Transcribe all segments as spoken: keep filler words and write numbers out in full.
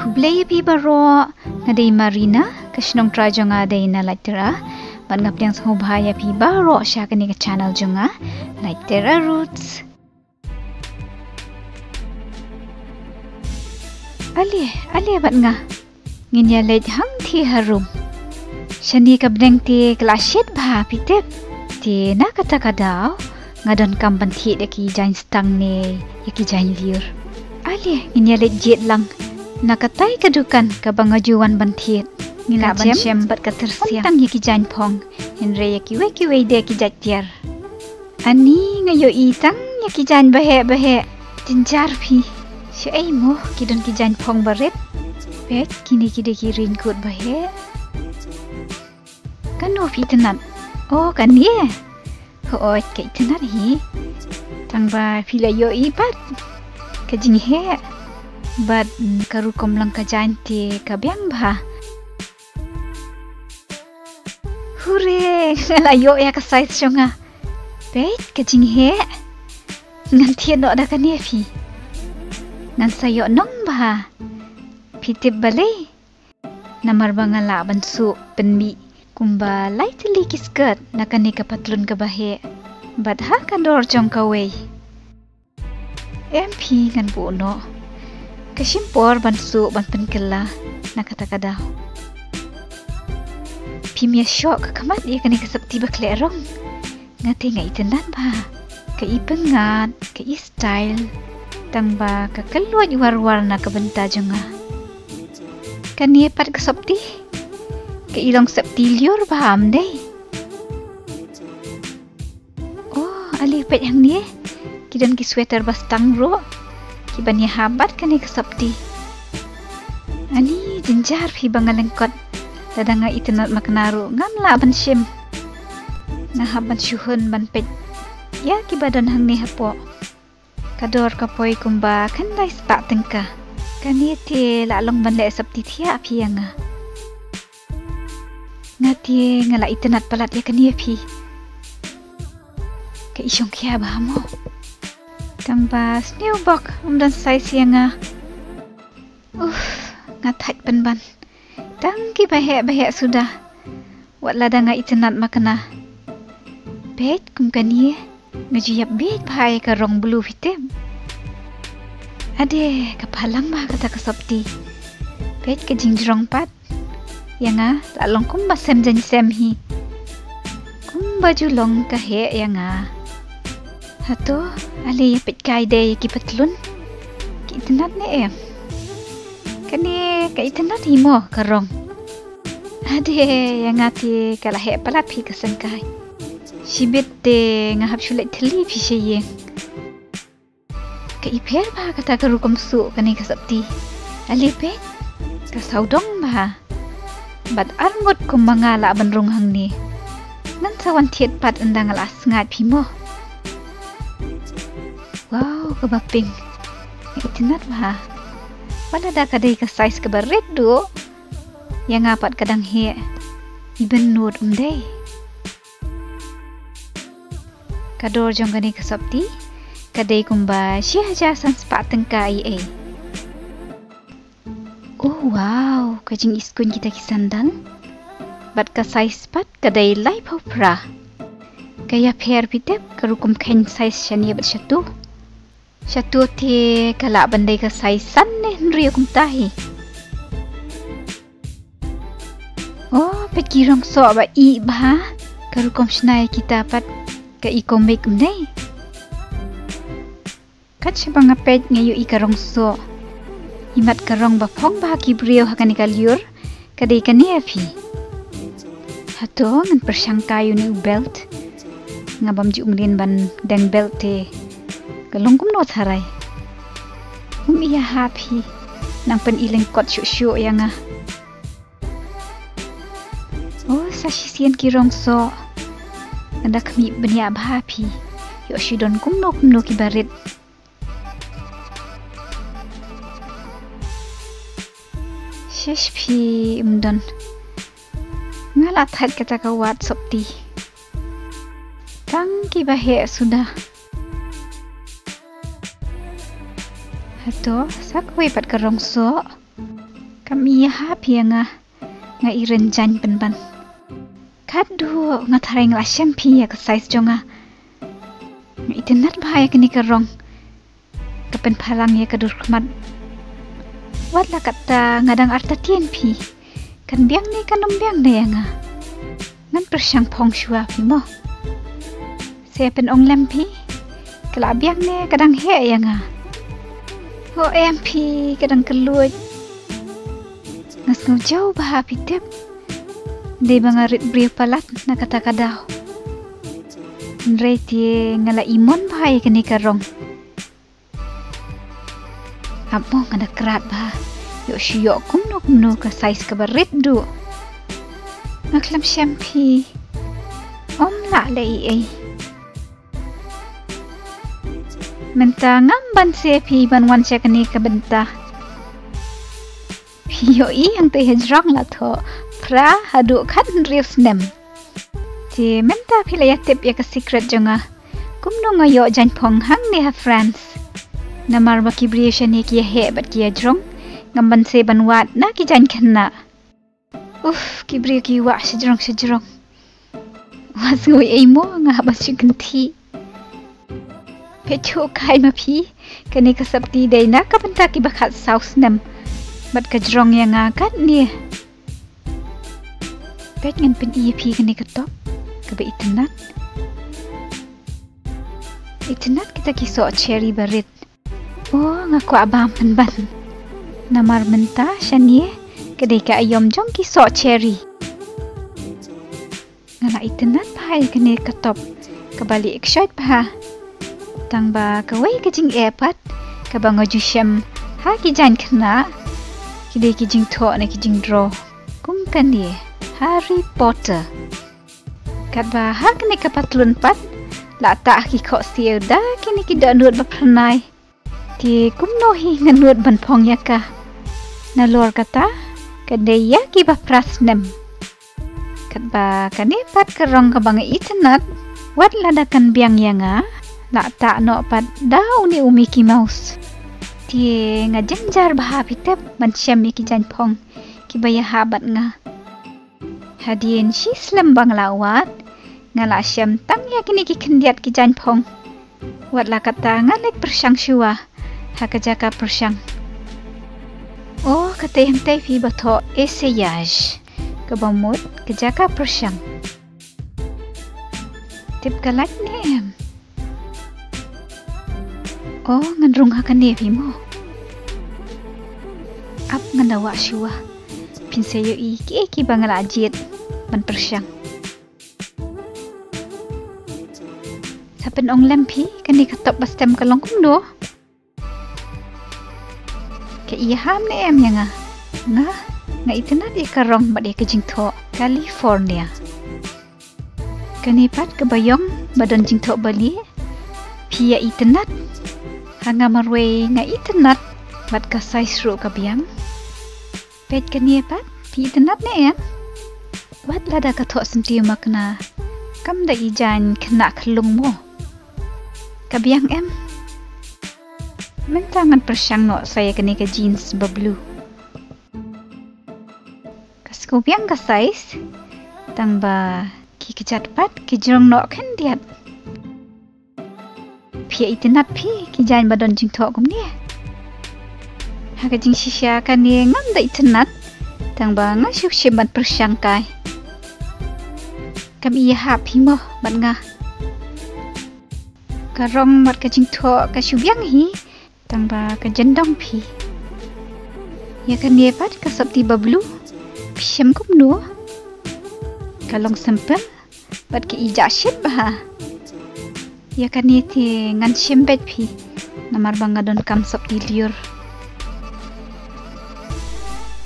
Khublei ïa phi baroh, nga dei Marina, ka shnong trai jong nga dei na Laitera. Bad nga pdiang sngewbha ïa phi baroh sha kane ka channel jong nga, Laitera Roots. Ale, ale bad nga. Ngin ïa leit hangthie harum. Shane ka bneng te ka la shit bha phi tip. Te na kata ka daw nga donkam ban thied ïa ki jaiñ stang ne ïa ki jaiñ lyiur. Ale ngin ïa leit jied lang. Na katai ka dukan kaba nga ju wan ban thied. Ngin lah ban shem bad ka tyrsiang. Tang ïa ki jaiñ phong. Hynrei ïa kiwei kiwei de ki jait tiar. Ani nga ïohi tang ïa ki jaiñ baheh baheh. Jynjar phi. Shaei mo ki don ki jaiñ phong barit. Peit kine ki dei ki raincoat baheh. Kano phi itynnad? Oh kane. Hooid ka itynnad hi. Tang ba phi la ïohi pat ka jingheh. Bad mm, ka rukom lang ka jaiñ te ka biang bha. Hure, nga la ïoh ïa ka size jong nga. Peit ka jingheh. Ngan thied noh da kane phi. Ngan sa ïoh nong bha. Phi tip balei? Namar ba nga lah ban suh pynmih kumba lai tylli ki skirt na kane ka patlun kaba heh. Bad ha ka dor jong kawei. Em phi ngan buh noh. Ka shim por ban suh ban pynkylla na kata ka daw. Phim ïa shoh ka khmat ïa kane ka sopti ba khleh rong. Nga te nga itynnad bha. Ka i pyngngad, ka i style. Tang ba ka kylluid war war na ka bynta jong nga. Kane pat ka sopti. Ka i long sopti lyiur bha am dei. Oh, ale peit hangne. Ki don ki sweater ba stang ruh. Kiban ïahap bad kane ka sopti. Ani jynjar phi ba nga lyngkot. Lada nga itynnad makna ruh ngam lah ban shim. Nga hap ban shu hun ban peit ïa kiba don hangne hapoh. Ka dor ka poi kumba khyndai spah tyngka. Kane te la long ban leh sopti thiah phi ïa nga. Nga te nga la itynnad palat ïa kane phi. Ka i shongkhia bha mo. Tang ba sniew bok ym don size ïa nga. Uff, nga thait pynban. Tang ki baheh baheh suda. Wat lada nga itynnad makna. Peit kum kane. Nga ju ïap bieit bha ïa ka rong blue phi tip. Ade ka phalang bha kata ka sopti. Peit ka jingjrong pat. Ïa nga la long kumba sem jaiñ sem hi. Kumba ju long ka heh ïa nga. Hato ale ïa peit kai de ïa ki patlun. Ki itynnad ne em? Kane ka itynnad hi mo ka rong. Ade ïa nga te ka la heh palat phi ka sengkai. Shibit te nga hap shu leit thylli phi sha ïing. Ka i pher bha kata ka rukom suh kane ka sopti. Ale peit ka sawdong bha. Bad arngut kumba nga lah ban rung hangne. Ngan sa wan thied pat ynda nga la sngaid phi mo. Wow kaba pink. Ka itynnad bha. Wat lada ka dei ka size kaba rit duh. Ïa nga pat ka dang heh. Iban nud um dei. Ka dor jong kane ka sopti ka dei kumba shi hajar san spah tyngka ei ei. Oh wow, ka jingiskuin kita ki sandal. Bad ka size pat ka dei laiphew phra. Ka ïapher phi tip ka rukom kheiñ size shane bad shatu. Shatu te ka lah ban dei ka size san ne hynriew kumta hi. Oh, peit ki rong soh ba ih bha. Ka rukom shna ïa kita pat ka i comic um dei. Kat shaba nga peit nga ïohi ka rong soh. Imat ka rong ba phong bha ki briew ha kane ka lyiur ka dei kane ïa phi. Hato ngan pyrshang kai une u belt. Nga bym ju ym lin ban deng belt te. Ka long kumno tharai. Um ïa ha phi. Nang pyn-i lyngkot shuh shuh ïa nga. Oh, sa shisien ki rong soh. Nga da khmih bniah bha phi. Ïoh shu don kumno kumno ki barit. Shish phi ym don. Nga la thait kata ka wad sopti. Tang ki ba heh suda. Hato sa kawei pat ka rong soh. Kam ïa hap ïa nga, nga i ren jaiñ pynban. Katduh nga tharai nga la shem phi ïa ka size jong nga. Nga itynnat bha ïa kane ka rong. Ka pynphalang ïa ka dur khmat. Wat la katta nga dang artatien phi. Kan biang ne kan ym biang ne ïa nga. Ngan pyrshang phong shuwa phi mo. Sa pynong lem phi. Ka la biang ne ka dang heh ïa nga. Ho em phi ka dang kylluid. Nga sngew jew bha phi tip. Dei ba nga rit briew palat na kata ka daw. Hynrei te nga la imon bha ïa kane ka rong. Ap mo nga da krat bha. Ïoh shu ïoh kumno kumno ka size kaba rit duh. Nga khlem shem phi. Ym lah leh ei ei. Mynta ngam banse phi ban wan sha kane ka bynta. Phi ïohi hangtei hajrong la thoh phra haduh khathynriew snem. Te mynta phi la ïa tip ïa ka secret jong nga. Kumno nga ïoh jaiñ phong hangne ha France. Namar ba ki briew shane ki ïa heh bad ki ïa jrong. Ngam banse ban wad na ki jaiñ khynnah. Uf, ki briew ki wah shajrong shajrong. Wat sngew ei mo nga hap ban shu kynthih. Peit shuh kai ma phi, kane ka sopti dei na ka bynta kiba khatsaw snem. Bad ka jrong ïa nga katne. Peit ngan pyni ïa phi kane ka top kaba itynnat. Itynnat kita ki soh cherry ba rit. O, nga kwah bam pynban. Namar mynta shane ka dei ka aïom jong ki soh cherry. Nga la itynnat bha ïa kane ka top kaba lieh kshoit bha. Tang ba kawei ka jingeh pat kaba nga ju shem ha ki jaiñ khynnah, ki dei ki jingthoh ne ki jingdro kum kane, Harry Potter. Katba ha kane ka patlun pat la tah ki khohsiew da kine ki dohnud ba phyrnai. Te kumno hi nga nud ban phong ïa ka. Nalor kata ka dei ïa kiba phra snem. Katba kane pat ka rong kaba nga itynnat, wat lada kan biang ïa nga, la tah noh pat da une u Mickey Mouse. Te nga jynjar bha phi tip ban shem ïa ki jaiñ phong kiba ïahap bad nga. Hadien shi slem ba nga la wad, nga la shem tang ïa kine ki khyndiat ki jaiñ phong. Wat la kata nga leit pyrshang shuwa ha ka jaka pyrshang. O, katei hangtei phi ba thoh essayage, kaba mut ka jaka pyrshang. Tip ka lait ne em? O, ngan rung ha kane phi mo. Ap ngan da wah shuwa. Phin sa ïohi kiei kiei ba nga la jied ban pyrshang. Sa pynong lem phi, kane ka top ba stem ka long kumno? Ka ïahap ne em ïa nga? Nga, nga itynnat ïa ka rong bad ïa ka jingthoh California. Kane pat kaba ïong ba don jingthoh ba lieh. Phi ïa itynnat? Ha nga marwei nga itynnat bad ka size ruh ka biang. Peit kane pat, phi itynnat ne em? Wat lada ka thoh syntiew makna, kam da i jaiñ khynnah khyllung mo. Ka biang em? Mynta ngan pyrshang noh sa ïa kane ka jeans ba blue. Ka sngew biang ka size, tang ba ki kjat pat ki jrong noh khyndiat. Phi ïa itynnat phi ki jaiñ ba don jingthoh kumne? Ha ka jingshisha kane ngam da itynnat, tang ba nga shu shim ban pyrshang kai. Kam ïahap phi mo bad nga. Ka rong bad ka jingthoh ka shu biang hi, tang ba ka jyndong phi. Ïa kane pat ka sopti ba blue, phi shem kumno? Ka long simple bad ka ijah shit bha. Ïa kane te ngan shem beit phi, namar ba nga donkam sopti lyiur.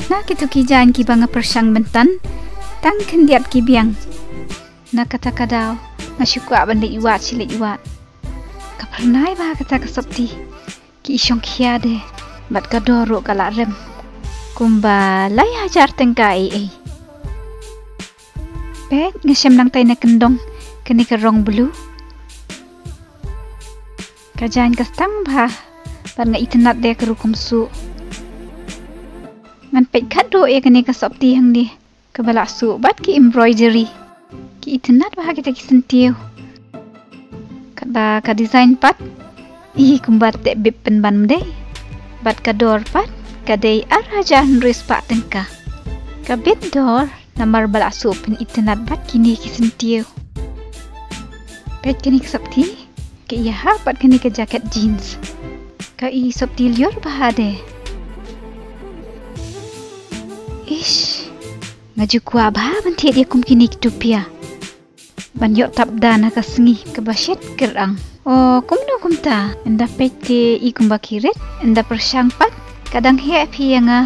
Na kito ki jaiñ kiba nga pyrshang mynta, tang khyndiat ki biang. Na kata ka daw nga shu kwah ban leit wad shi leit wad. Ka phyrnai bha kata ka sopti. Ki i shongkhia de bad ka dor ruh ka la rem kumba lai hajar tyngka ei ei. Peit, nga shem nangtai na kyndong kane ka rong blue. Ka jaiñ ka stang bha bad nga itynnat de ka rukom suh. Ngan peit khadduh ïa kane ka sopti hangne, kaba la suh bad ki embroidery. Ki itynnad bha kita ki syntiew. Katba ka design pat, i kumba teh bip pynban mdei. Bad ka dor pat ka dei ar hajar hynriew spah tyngka. Ka bit dor namar ba la suh pynitynnad bad kine ki syntiew. Peit kane ka sopti, ka ïahap bad kane ka jaket jeans. Ka i sopti lyiur bha de. Ish, nga ju kwah bha ban thied ïa kum kine ki tupia. Ban ïoh tap da na ka sngi kaba shet kyrang. O, kumno kumta, ynda peit te i kumba ki rit, ynda pyrshang pat ka dang heh phi ïa nga.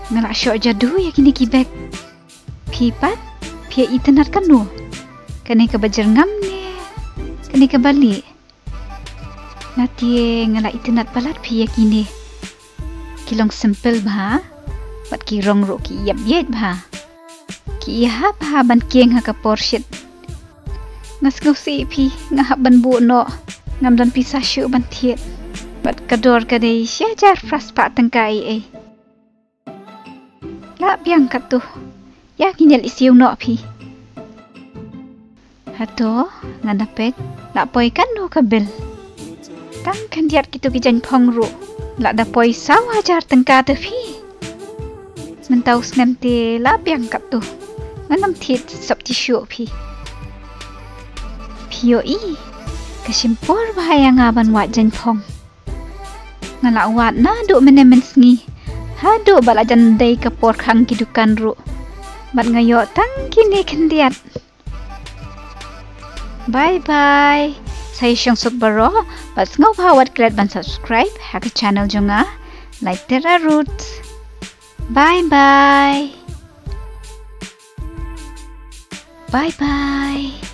Nga la shoh jadu ïa kine ki bag. Phi pat, phi ïa itynnad kano? Kane kaba jyrngam ne kane kaba lieh? Natie nga la itynnad palat phi ïa kine. Ki long simple bha, bad ki rong ruh ki ïap ïeit bha. Ki ïahap bha ban kieng ha ka por shit. Nga sngewsih phi, nga hap ban buh noh. Ngam don pisa shuh ban thied. Bad ka dor ka dei shi hajar phra spah tyngka ei ei. Lah biang katto. Ïa ki nyel i siew noh phi. Hato, ngan da peit, lah poi katno ka bill. Tang khyndiat kito ki jaiñphong ruh lah da poi saw hajar tyngka te phi. Mynta u snem te lah biang katto. Ngan ym thied sopti shuh phi. Phi ïohi, ka shim por bha ïa nga ban wad jaiñphong. Nga la wad naduh mynne mynsngi haduh ba la jan dei ka por khang ki dukan ruh. Bad nga ïoh tang kine khyndiat. Bye bye. Sa ïa shong suk baroh, bad sngewbha wat klet ban subscribe ha ka channel jong nga, Light Terra Roots. Bye bye. Bye bye.